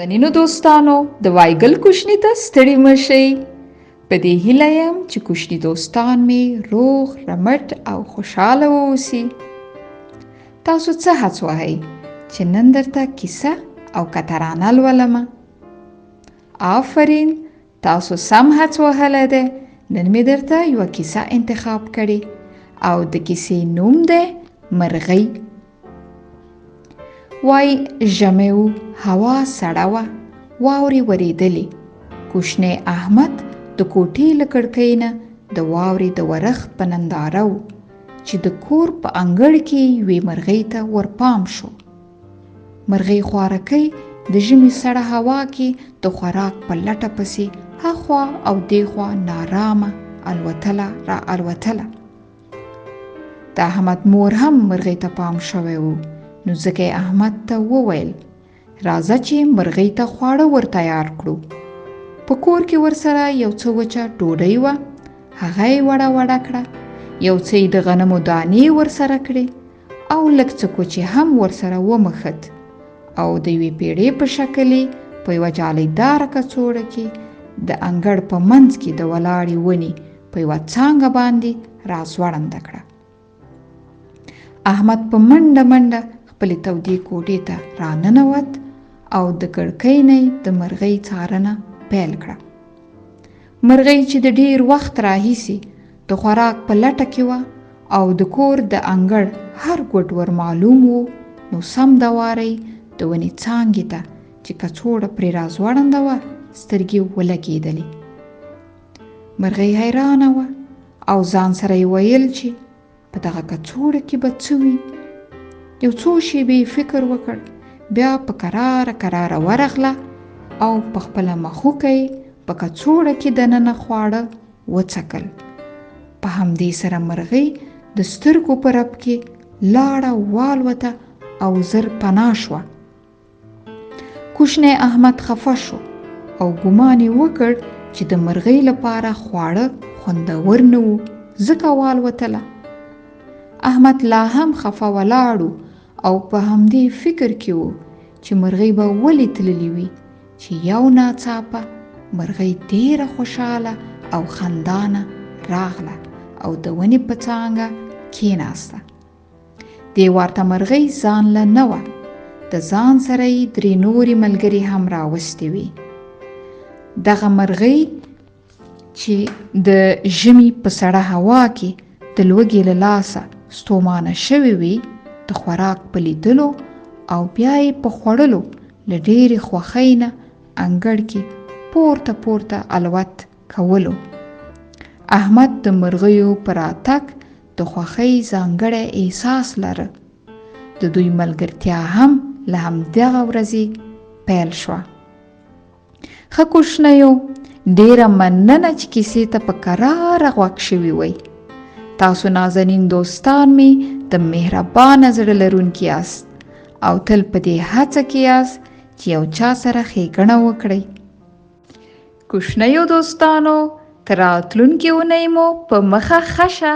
نازنینو دوستانو، د وایګل کوشني ته ستړي مه شئ. په دې هیله یم چې کوشني دوستان مې روغ، رمټ او خوشحاله واوسي. تاسو څه هڅ وهئ چې نن درته کیسه او که ترانه لولمه؟ آفرین، تاسو سم هڅ وهلی دی. نن مې درته یوه کیسه انتخاب کړې او د کیسې نوم دی مرغۍ. وای ژمی و، هوا سړه وه، واورې ورېدلې. کوشنی احمد د کوټې له کړکۍ نه د واورې د ورښت په ننداره و چې د کور په انګړ کې یوې مرغۍ ته ورپام شو. مرغۍ خوارکۍ د ژمي سړه هوا کې د خوراک په لټه پسې هاخوا او دیخوا نارامه الوتله را الوتله. د احمد مور هم مرغۍ ته پام شوی و، نو ځکه یې احمد ته وویل، راځه چې مرغۍ ته خواړه ور تیار کړو. په کور کې ورسره یو څه وچه ډوډۍ وه، هغه یې وړه وړه کړه، یو څه یې د غنمو دانې ورسره کړې او لږ څه کوچې هم ورسره ومښت او د یوې پیړې په شکل یې په یوه جالۍ داره کڅوړه کې د انګړ په منځ کې د ولاړې ونې په یوه څانګه باندې راځوړنده کړه. احمد په منډه منډه خپلې تودې کوټې ته راننوت او د کړکۍ نه یې د مرغۍ څارنه پیل کړه. مرغۍ چې د ډیر وخت راهیسې د خوراک په لټه کې وه او د کور د انګړ هر ګوټ ور معلوم و، نو سم دواره یې د ونې څانګې ته چې کڅوړه پرې راځوړنده وه سترګې ولګېدلې. مرغۍ حیرانه وه او ځان سره یې ویل چې په دغه کڅوړه کې به څه وي. یو څو شېبې یې فکر وکړ، بیا په کراره کراره ورغله او په خپله مخوکه یې په کڅوړه کې دننه خواړه وڅکل. په همدې سره مرغۍ د سترګو په رپ کې لاړه والوته او زر پناه شوه. کوشنی احمد خفه شو او ګمان یې وکړ چې د مرغۍ لپاره خواړه خوندور نه وو، ځکه والوتله. احمد لا هم خفه ولاړ او په همدې فکر کې و چې مرغۍ به ولې تللې وي، چې یو ناڅاپه مرغۍ ډېره خوشحاله او خندانه راغله او د ونې په څانګه کېناسته. دې وارته مرغۍ ځان له نه وه، د ځان سره یې درې نورې ملګرې هم راوستې وې. دغه مرغۍ چې د ژمي په سړه هوا کې د لوږې له لاسه ستومانه شوې وې، د خوراک په لیدلو او بیا یې په خوړلو له ډېرې خوښۍ نه انګړ کې پورته پورته الوت کولو. احمد د مرغیو په راتګ د خوښۍ ځانګړی احساس لره. د دوی ملګرتیا هم له همدغه ورځې پیل شوه. ښه کوشنیو، ډیره مننه چې کیسې ته په کراره غوږ شوي وئ. تاسو نازنین دوستان مې د مهربانه زړه لرونکي یاست او تل په دې هڅه کې یاست چې یو چا سره ښېګڼه وکړئ. کوشنیو دوستانو، تر راتلونکې اونۍ مو په مخه ښه شه.